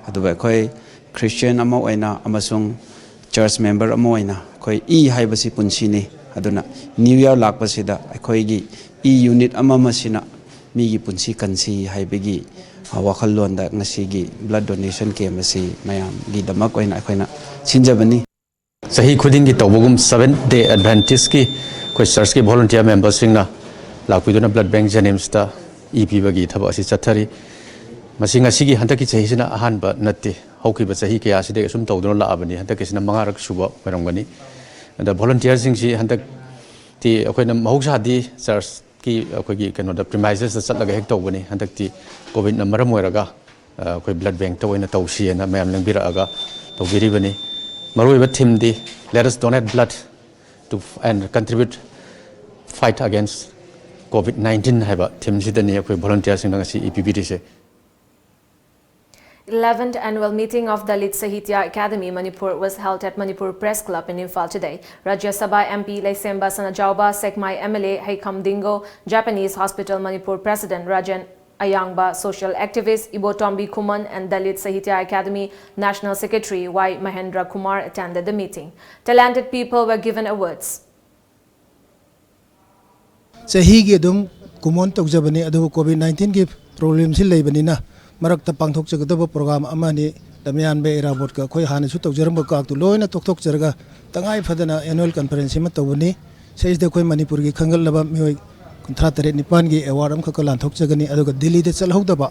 ꯑꯗꯨꯒ ꯑꯩꯈꯣꯏ Christian ꯑꯃ ꯑꯣꯏꯅ ꯑꯃꯁꯨꯡ church member ꯑꯃ ꯑꯣꯏꯅ ꯑꯩꯈꯣꯏ ꯏ ꯍꯥꯏꯕꯁꯤ ꯄꯨꯟꯁꯤꯅꯤ꯫ ꯑꯗꯨꯅ New Year ꯂꯥꯛꯄꯁꯤꯗ ꯑꯩꯈꯣꯏꯒꯤ ꯏ unit ꯑꯃ ꯑꯃꯁꯤꯅ ꯃꯤꯒꯤ ꯄꯨꯟꯁꯤ ꯀꯟꯁꯤ ꯍꯥꯏꯕꯒꯤ, ꯑ, ꯋꯥꯈꯜꯂꯣꯟꯗ ꯉꯁꯤꯒꯤ blood donation camp ꯑꯁꯤ ꯃꯌꯥꯝꯒꯤꯗꯃꯛ ꯑꯣꯏꯅ ꯑꯩꯈꯣꯏꯅ ꯁꯤꯟꯖꯕꯅꯤ꯫ ꯆꯍꯤ ꯈꯨꯗꯤꯡꯒꯤ ꯇꯧꯕꯒꯨꯝ Seventh Day Adventistꯀꯤ ꯑꯩꯈꯣꯏ churchꯀꯤ volunteer memberꯁꯤꯡꯅ ꯂꯥꯛꯄꯤꯗꯨꯅ Blood Bank JNIMSꯇ ꯏ ꯄꯤꯕꯒꯤ ꯊꯕꯛ ꯑꯁꯤ ꯆꯠꯊꯔꯤ꯫ ꯃꯁꯤ ꯉꯁꯤꯒꯤ ꯍꯟꯗꯛꯀꯤ ꯆꯍꯤꯁꯤꯅ ꯑꯍꯥꯟꯕ ꯅꯠꯇꯦ꯫ ꯍꯧꯈꯤꯕ ꯆꯍꯤ ꯀꯌꯥꯁꯤꯗꯒꯤ ꯑꯁꯨꯝ ꯇꯧꯗꯨꯅ ꯂꯥꯛꯑꯕꯅꯤ꯫ ꯍꯟꯗꯛꯀꯤꯁꯤꯅ ꯃꯉꯥꯔꯛ ꯁꯨꯕ ꯑꯣꯏꯔꯝꯒꯅꯤ꯫ ꯑꯗ volunteerꯁꯤꯡꯁꯤ ꯍꯟꯗꯛꯇꯤ ꯑꯩꯈꯣꯏꯅ ꯃꯍꯧꯁꯥꯗꯤ churchꯀꯤ ꯑꯩꯈꯣꯏꯒꯤ ꯀꯩꯅꯣꯗ premisesꯇ ꯆꯠꯂꯒ ꯍꯦꯛ ꯇꯧꯕꯅꯤ꯫ ꯍꯟꯗꯛꯇꯤ COVIDꯅ ꯃꯔꯝ ꯑꯣꯏꯔꯒ ꯑ, ꯑꯩꯈꯣꯏ blood bankꯇ ꯑꯣꯏꯅ ꯇꯧꯁꯤꯑꯅ ꯃꯌꯥꯝ ꯂꯦꯡꯕꯤꯔꯛꯑꯒ ꯇꯧꯕꯤꯔꯤꯕꯅꯤ꯫ ꯃꯔꯨꯑꯣꯏꯕ themeꯗꯤ "Let us donate blood to and contribute fight against COVID nineteen" ꯍꯥꯏꯕ themeꯁꯤꯗꯅꯤ ꯑꯩꯈꯣꯏ volunteerꯁꯤꯡꯅ ꯉꯁꯤ E ꯄꯤꯕꯤꯔꯤꯁꯦ꯫ Eleventh annual meeting of Dalit Sahitya Academy Manipur was held at Manipur Press Club in Imphal today. Rajya Sabha M P Leisemba Sanajaoba, Sekmai M L A Heikham Dingo, Japanese Hospital Manipur President Rajan Ayangba, social activist Ibotombi Khuman, and Dalit Sahitya Academy National Secretary Y Mahendra Kumar attended the meeting. Talented people were given awards. ꯆꯍꯤꯒꯤ ꯑꯗꯨꯝ ꯀꯨꯃꯣꯟ ꯇꯧꯖꯕꯅꯤ, ꯑꯗꯨꯕꯨ ꯀꯣꯚꯤꯗ ꯅꯥꯏꯟꯇꯤꯟꯒꯤ ꯄ꯭ꯔꯣꯕ꯭ꯂꯦꯝꯁꯤ ꯂꯩꯕꯅꯤꯅ ꯃꯔꯛꯇ ꯄꯥꯡꯊꯣꯛꯆꯒꯗꯕ ꯄ꯭ꯔꯣꯒ꯭ꯔꯥꯝ ꯑꯃꯅꯤ꯫ ꯂꯝꯌꯥꯟꯕ ꯏꯔꯥꯕꯣꯠꯀ ꯑꯩꯈꯣꯏ ꯍꯥꯟꯅꯁꯨ ꯇꯧꯖꯔꯝꯕ ꯀꯥꯛꯇꯨ ꯂꯣꯏꯅ ꯇꯣꯛꯊꯣꯛꯆꯔꯒ ꯇꯉꯥꯏ ꯐꯗꯅ ꯑꯦꯅꯨꯋꯦꯜ ꯀꯟꯐꯔꯦꯟꯁ ꯑꯃ ꯇꯧꯕꯅꯤ꯫ ꯁꯤꯗꯩꯁꯤꯗ ꯑꯩꯈꯣꯏ ꯃꯅꯤꯄꯨꯔꯒꯤ ꯈꯟꯒꯠꯂꯕ ꯃꯤꯑꯣꯏ ꯀꯨꯟꯊ꯭ꯔꯥ ꯇꯔꯦꯠ ꯅꯤꯄꯥꯟꯒꯤ ꯑꯦꯋꯥꯔꯗ ꯑꯃꯈꯛꯀ ꯂꯥꯟꯊꯣꯛꯆꯒꯅꯤ꯫ ꯑꯗꯨꯒ ꯗꯤꯜꯂꯤꯗ ꯆꯠꯍꯧꯗꯕ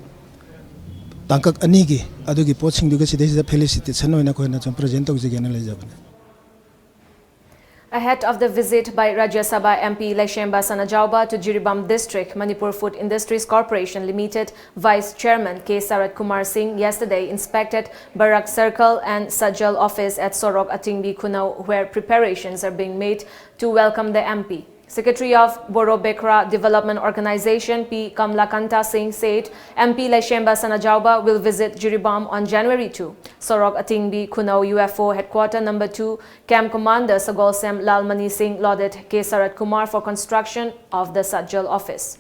ꯇꯥꯡꯀꯛ ꯑꯅꯤꯒꯤ ꯑꯗꯨꯒꯤ ꯄꯣꯠꯁꯤꯡꯗꯨꯒ ꯁꯤꯗꯩꯁꯤꯗ ꯐꯦꯂꯤꯁꯤꯇꯦꯁꯟ ꯑꯣꯏꯅ ꯑꯩꯈꯣꯏꯅ ꯁꯨꯝ ꯄ꯭ꯔꯖꯦꯟ ꯇꯧꯖꯒꯦꯅ ꯂꯩꯖꯕꯅꯤ꯫ Ahead of the visit by Rajya Sabha M P Laishemba Sanajaoba to Jiribam District, Manipur Food Industries Corporation Limited Vice Chairman K Sarat Kumar Singh yesterday inspected Barak Circle and Sajal office at Sorok Atingbi Khunau, where preparations are being made to welcome the M P. Secretary of Boro Bekra Development Organization, P Kamlakanta Singh, said M P Laishemba Sanajaoba will visit Jiribam on January two. Sorok Atingbi Khunau U F O Headquarter Number two Camp Commander Sagolsem Lalmani Singh lauded K Sarat Kumar for construction of the Sajal office.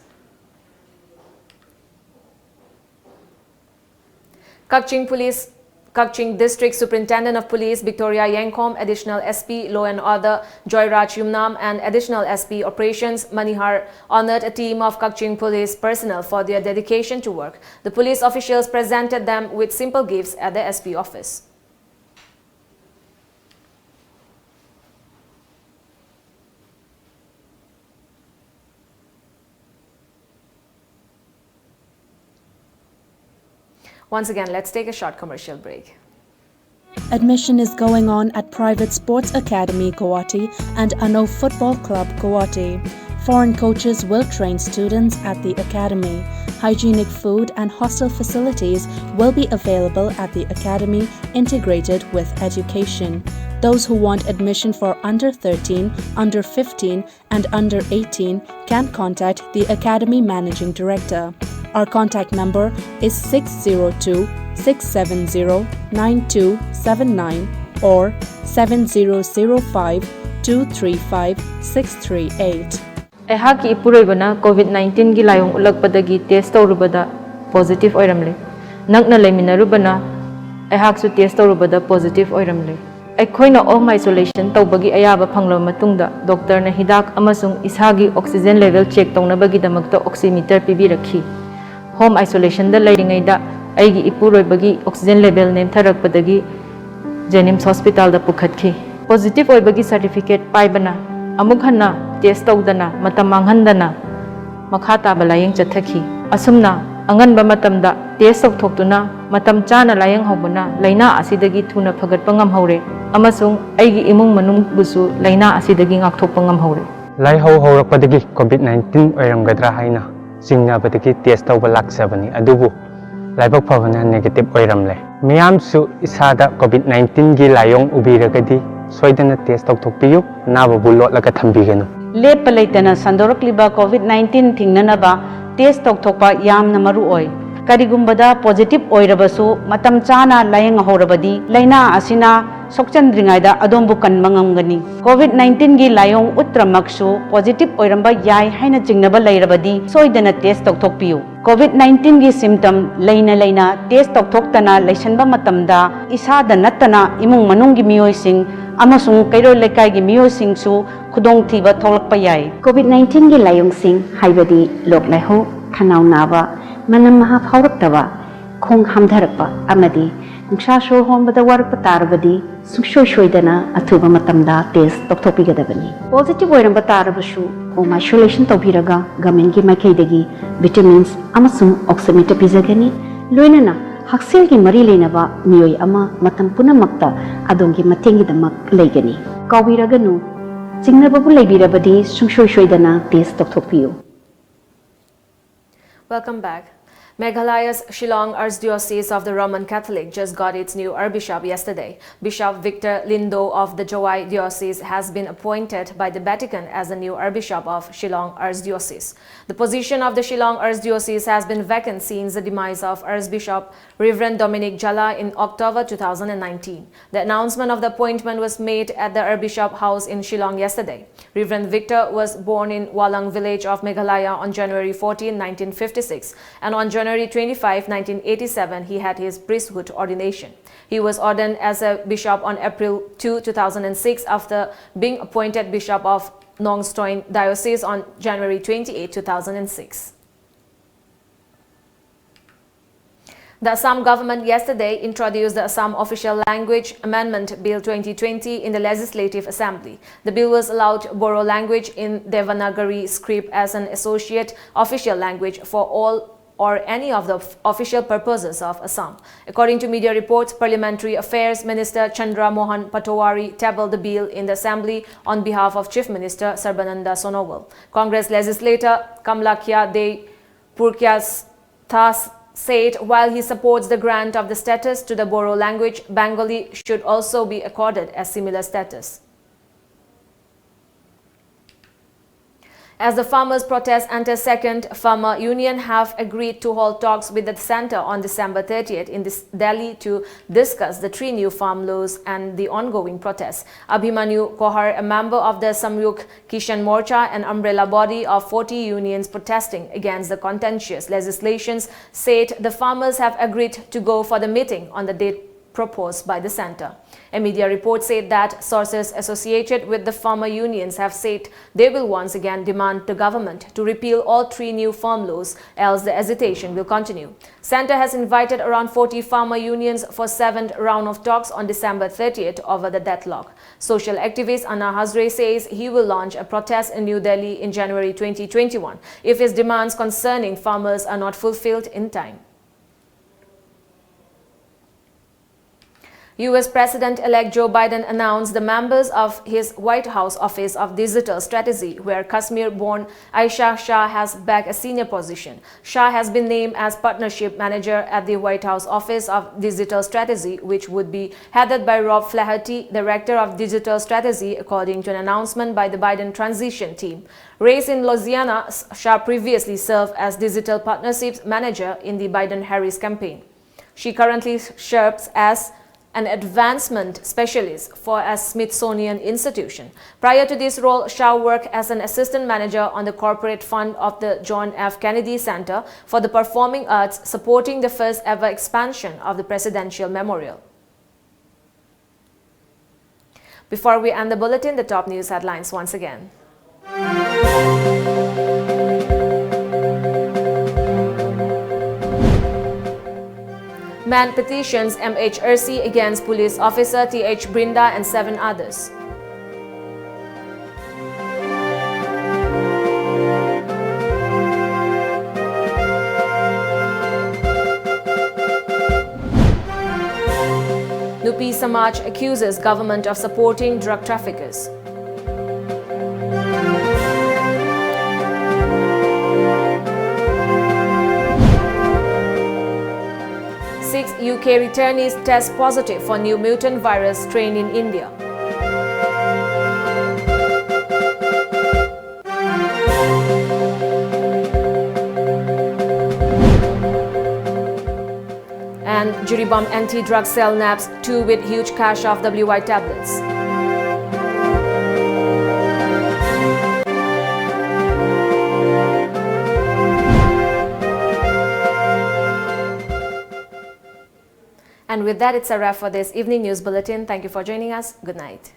Kakching Police, Kakching District Superintendent of Police Victoria Yengkhom, Additional S P Law and Order Joyraj Yumnam, and Additional S P Operations Manihar honored a team of Kakching Police personnel for their dedication to work. The police officials presented them with simple gifts at the S P office. Once again, let's take a short commercial break. Admission is going on at Private Sports Academy Guwahati and Ano Football Club Guwahati. Foreign coaches will train students at the academy. Hygienic food and hostel facilities will be available at the academy, integrated with education. Those who want admission for under thirteen, under fifteen, and under eighteen can contact the Academy Managing Director. Our contact number is six zero two, six seven zero, nine two seven nine or seven zero zero five, two three five, six three eight. ꯑꯩꯍꯥꯛꯀꯤ ꯏꯄꯨꯔꯣꯏꯕꯅ ꯀꯣꯚꯤꯗ ꯅꯥꯏꯟꯇꯤꯟꯒꯤ ꯂꯥꯏꯑꯣꯡ ꯎꯠꯂꯛꯄꯗꯒꯤ ꯇꯦꯁ ꯇꯧꯔꯨꯕꯗ ꯄꯣꯖꯤꯇꯤꯚ ꯑꯣꯏꯔꯝꯂꯦ꯫ ꯅꯛꯅ ꯂꯩꯃꯤꯟꯅꯔꯨꯕꯅ ꯑꯩꯍꯥꯛꯁꯨ ꯇꯦꯁ ꯇꯧꯔꯨꯕꯗ ꯄꯣꯖꯤꯇꯤꯚ ꯑꯣꯏꯔꯝꯂꯦ꯫ ꯑꯩꯈꯣꯏꯅ ꯍꯣꯝ ꯑꯥꯏꯁꯣꯂꯦꯁꯟ ꯇꯧꯕꯒꯤ ꯑꯌꯥꯕ ꯐꯪꯂꯕ ꯃꯇꯨꯡꯗ, ꯗꯣꯛꯇꯔꯅ ꯍꯤꯗꯥꯛ ꯑꯃꯁꯨꯡ ꯏꯁꯥꯒꯤ ꯑꯣꯛꯁꯤꯖꯦꯟ ꯂꯦꯚꯦꯜ ꯆꯦꯛ ꯇꯧꯅꯕꯒꯤꯗꯃꯛꯇ ꯑꯣꯛꯁꯤꯃꯤꯇꯔ ꯄꯤꯕꯤꯔꯛꯈꯤ꯫ ꯍꯣꯝ ꯑꯥꯏꯁꯣꯂꯦꯁꯟꯗ ꯂꯩꯔꯤꯉꯩꯗ ꯑꯩꯒꯤ ꯏꯄꯨꯔꯣꯏꯕꯒꯤ ꯑꯣꯛꯁꯤꯖꯦꯟ ꯂꯦꯚꯦꯜ ꯅꯦꯝꯊꯔꯛꯄꯗꯒꯤ ꯖꯦꯅꯤꯝꯁ ꯍꯣꯁꯄꯤꯇꯥꯜꯗ ꯄꯨꯈꯠꯈꯤ꯫ ꯄꯣꯖꯤꯇꯤꯚ ꯑꯣꯏꯕꯒꯤ ꯁꯥꯔꯇꯤꯐꯤꯀꯦꯠ ꯄꯥꯏꯕꯅ ꯑꯃꯨꯛ ꯍꯟꯅ ꯇꯦꯁ ꯇꯧꯗꯅ, ꯃꯇꯝ ꯃꯥꯡꯍꯟꯗꯅ ꯃꯈꯥ ꯇꯥꯕ ꯂꯥꯌꯦꯡ ꯆꯠꯊꯈꯤ꯫ ꯑꯁꯨꯝꯅ ꯑꯉꯟꯕ ꯃꯇꯝꯗ ꯇꯦꯁ ꯇꯧꯊꯣꯛꯇꯨꯅ ꯃꯇꯝ ꯆꯥꯅ ꯂꯥꯌꯦꯡꯍꯧꯕꯅ ꯂꯥꯏꯅꯥ ꯑꯁꯤꯗꯒꯤ ꯊꯨꯅ ꯐꯒꯠꯄ ꯉꯝꯍꯧꯔꯦ ꯑꯃꯁꯨꯡ ꯑꯩꯒꯤ ꯏꯃꯨꯡ ꯃꯅꯨꯡꯕꯨꯁꯨ ꯂꯥꯏꯅꯥ ꯑꯁꯤꯗꯒꯤ ꯉꯥꯛꯊꯣꯛꯄ ꯉꯝꯍꯧꯔꯦ꯫ ꯂꯥꯏꯍꯧ ꯍꯧꯔꯛꯄꯗꯒꯤ ꯀꯣꯚꯤꯗ ꯅꯥꯏꯟꯇꯤꯟ ꯑꯣꯏꯔꯝꯒꯗ꯭ꯔꯥ ꯍꯥꯏꯅ ꯆꯤꯡꯅꯕꯗꯒꯤ ꯇꯦꯁ ꯇꯧꯕ ꯂꯥꯛꯆꯕꯅꯤ, ꯑꯗꯨꯕꯨ ꯂꯥꯏꯕꯛ ꯐꯕꯅ ꯅꯦꯒꯦꯇꯤꯚ ꯑꯣꯏꯔꯝꯂꯦ꯫ ꯃꯤꯌꯥꯝꯁꯨ ꯏꯁꯥꯗ ꯀꯣꯚꯤꯗ ꯅꯥꯏꯟꯇꯤꯟꯒꯤ ꯂꯥꯏꯑꯣꯡ ꯎꯕꯤꯔꯒꯗꯤ ꯁꯣꯏꯗꯅ ꯇꯦꯁ ꯇꯧꯊꯣꯛꯄꯤꯌꯨ, ꯑꯅꯥꯕꯕꯨ ꯂꯣꯠꯂꯒ ꯊꯝꯕꯤꯒꯅꯨ꯫ ꯂꯦꯞꯄ ꯂꯩꯇꯅ ꯁꯟꯗꯣꯔꯛꯂꯤꯕ ꯀꯣꯚꯤꯗ ꯅꯥꯏꯟꯇꯤꯟ ꯊꯤꯡꯅꯅꯕ ꯇꯦꯁ ꯇꯧꯊꯣꯛꯄ ꯌꯥꯝꯅ ꯃꯔꯨ ꯑꯣꯏ꯫ ꯀꯔꯤꯒꯨꯝꯕꯗ ꯄꯣꯖꯤꯇꯤꯚ ꯑꯣꯏꯔꯕꯁꯨ ꯃꯇꯝ ꯆꯥꯅ ꯂꯥꯌꯦꯡꯍꯧꯔꯕꯗꯤ ꯂꯥꯏꯅꯥ ꯑꯁꯤꯅ ꯁꯣꯛꯆꯟꯗ꯭ꯔꯤꯉꯩꯗ ꯑꯗꯣꯝꯕꯨ ꯀꯟꯕ ꯉꯝꯒꯅꯤ꯫ ꯀꯣꯚꯤꯗ ꯅꯥꯏꯟꯇꯤꯟꯒꯤ ꯂꯥꯏꯑꯣꯡ ꯎꯠꯇ꯭ꯔꯃꯛꯁꯨ ꯄꯣꯖꯤꯇꯤꯚ ꯑꯣꯏꯔꯝꯕ ꯌꯥꯏ ꯍꯥꯏꯅ ꯆꯤꯡꯅꯕ ꯂꯩꯔꯕꯗꯤ ꯁꯣꯏꯗꯅ ꯇꯦꯁ ꯇꯧꯊꯣꯛꯄꯤꯌꯨ꯫ ꯀꯣꯚꯤꯗ ꯅꯥꯏꯟꯇꯤꯟꯒꯤ ꯁꯤꯝꯇꯝ ꯂꯩꯅ ꯂꯩꯅ ꯇꯦꯁ ꯇꯧꯊꯣꯛꯇꯅ ꯂꯩꯁꯟꯕ ꯃꯇꯝꯗ ꯏꯁꯥꯗ ꯅꯠꯇꯅ ꯏꯃꯨꯡ ꯃꯅꯨꯡꯒꯤ ꯃꯤꯑꯣꯏꯁꯤꯡ ꯑꯃꯁꯨꯡ ꯀꯩꯔꯣꯜ ꯂꯩꯀꯥꯏꯒꯤ ꯃꯤꯑꯣꯏꯁꯤꯡꯁꯨ ꯈꯨꯗꯣꯡꯊꯤꯕ ꯊꯣꯛꯂꯛꯄ ꯌꯥꯏ꯫ ꯀꯣꯚꯤꯗ ꯅꯥꯏꯟꯇꯤꯟꯒꯤ ꯂꯥꯏꯑꯣꯡꯁꯤꯡ ꯍꯥꯏꯕꯗꯤ ꯂꯣꯛ ꯂꯥꯏꯍꯧ, ꯈꯅꯥꯎ ꯅꯥꯕ, ꯃꯅꯝ ꯃꯍꯥ ꯐꯥꯎꯔꯛꯇꯕ, ꯈꯣꯡ ꯍꯥꯝꯊꯔꯛꯄ ꯑꯃꯗꯤ ꯅꯨꯡꯁꯥ ꯁꯣꯔ ꯍꯣꯟꯕꯗ ꯋꯥꯔꯛꯄ ꯇꯥꯔꯕꯗꯤ ꯁꯨꯡꯁꯣꯏ ꯁꯣꯏꯗꯅ ꯑꯊꯨꯕ ꯃꯇꯝꯗ ꯇꯦꯁ ꯇꯧꯊꯣꯛꯄꯤꯒꯗꯕꯅꯤ꯫ ꯄꯣꯖꯤꯇꯤꯚ ꯑꯣꯏꯔꯝꯕ ꯇꯥꯔꯕꯁꯨ ꯍꯣꯝ ꯑꯥꯏꯁꯣꯂꯦꯁꯟ ꯇꯧꯕꯤꯔꯒ ꯒꯚꯔꯟꯃꯦꯟꯠꯀꯤ ꯃꯥꯏꯀꯩꯗꯒꯤ ꯚꯤꯇꯥꯃꯤꯟꯁ ꯑꯃꯁꯨꯡ ꯑꯣꯛꯁꯤꯃꯤꯇꯔ ꯄꯤꯖꯒꯅꯤ꯫ ꯂꯣꯏꯅꯅ ꯍꯛꯁꯦꯜꯒꯤ ꯃꯔꯤ ꯂꯩꯅꯕ ꯃꯤꯑꯣꯏ ꯑꯃ ꯃꯇꯝ ꯄꯨꯝꯅꯃꯛꯇ ꯑꯗꯣꯝꯒꯤ ꯃꯇꯦꯡꯒꯤꯗꯃꯛ ꯂꯩꯒꯅꯤ꯫ ꯀꯥꯎꯕꯤꯔꯒꯅꯨ, ꯆꯤꯡꯅꯕꯕꯨ ꯂꯩꯕꯤꯔꯕꯗꯤ ꯁꯨꯡꯁꯣꯏ ꯁꯣꯏꯗꯅ test ꯇꯧꯊꯣꯛꯄꯤꯌꯨ꯫ Welcome back. Meghalaya's Shillong Archdiocese of the Roman Catholic just got its new Archbishop yesterday. Bishop Victor Lindo of the Jowai Diocese has been appointed by the Vatican as the new Archbishop of Shillong Archdiocese. The position of the Shillong Archdiocese has been vacant since the demise of Archbishop Reverend Dominic Jala in October two thousand nineteen. The announcement of the appointment was made at the Archbishop House in Shillong yesterday. Reverend Victor was born in Walang village of Meghalaya on January fourteen, nineteen fifty-six, and on January January twenty-five, nineteen eighty-seven, he had his priesthood ordination. He was ordained as a bishop on April two, two thousand and six, after being appointed bishop of Nongstoin Diocese on January twenty-eight, two thousand and six. The Assam government yesterday introduced the Assam Official Language Amendment Bill twenty twenty in the Legislative Assembly. The bill will allow Boro language in Devanagari script as an associate official language for all or any of the f- official purposes of Assam. According to media reports, Parliamentary Affairs Minister Chandra Mohan Patowary tabled the bill in the Assembly on behalf of Chief Minister Sarbananda Sonowal. Congress legislator Kamlakhya De Purkyas Thas said while he supports the grant of the status to the Boro language, Bengali should also be accorded a similar status. As the farmers' protest enters second, farmer union have agreed to hold talks with the centre on December thirtieth in this Delhi to discuss the three new farm laws and the ongoing protests. Abhimanyu Kohar, a member of the Samyuk Kishan Morcha, an umbrella body of forty unions protesting against the contentious legislations, said the farmers have agreed to go for the meeting on the date proposed by the centre. A media report said that sources associated with the farmer unions have said they will once again demand the government to repeal all three new farm laws, else the agitation will continue. Centre has invited around forty farmer unions for seventh round of talks on December thirtieth over the deadlock. Social activist Anna Hazare says he will launch a protest in New Delhi in January twenty twenty-one if his demands concerning farmers are not fulfilled in time. U S President-elect Joe Biden announced the members of his White House Office of Digital Strategy, where Kashmir-born Aisha Shah has bagged a senior position. Shah has been named as partnership manager at the White House Office of Digital Strategy, which would be headed by Rob Flaherty, director of digital strategy, according to an announcement by the Biden transition team. Raised in Louisiana, Shah previously served as digital partnerships manager in the Biden-Harris campaign. She currently serves as an advancement specialist for a Smithsonian institution. Prior to this role, Shah worked as an assistant manager on the corporate fund of the John F. Kennedy Center for the Performing Arts, supporting the first ever expansion of the Presidential Memorial. Before we end the bulletin, the top news headlines once again. MAN petitions M H R C against police officer T H Brinda and seven others. Nupi Samaj accuses government of supporting drug traffickers. Six U K returnees test positive for new mutant virus strain in India. And Jiribam anti-drug cell naps two with huge cache of W Y tablets. And with that, it's a wrap for this evening news bulletin. Thank you for joining us. Good night.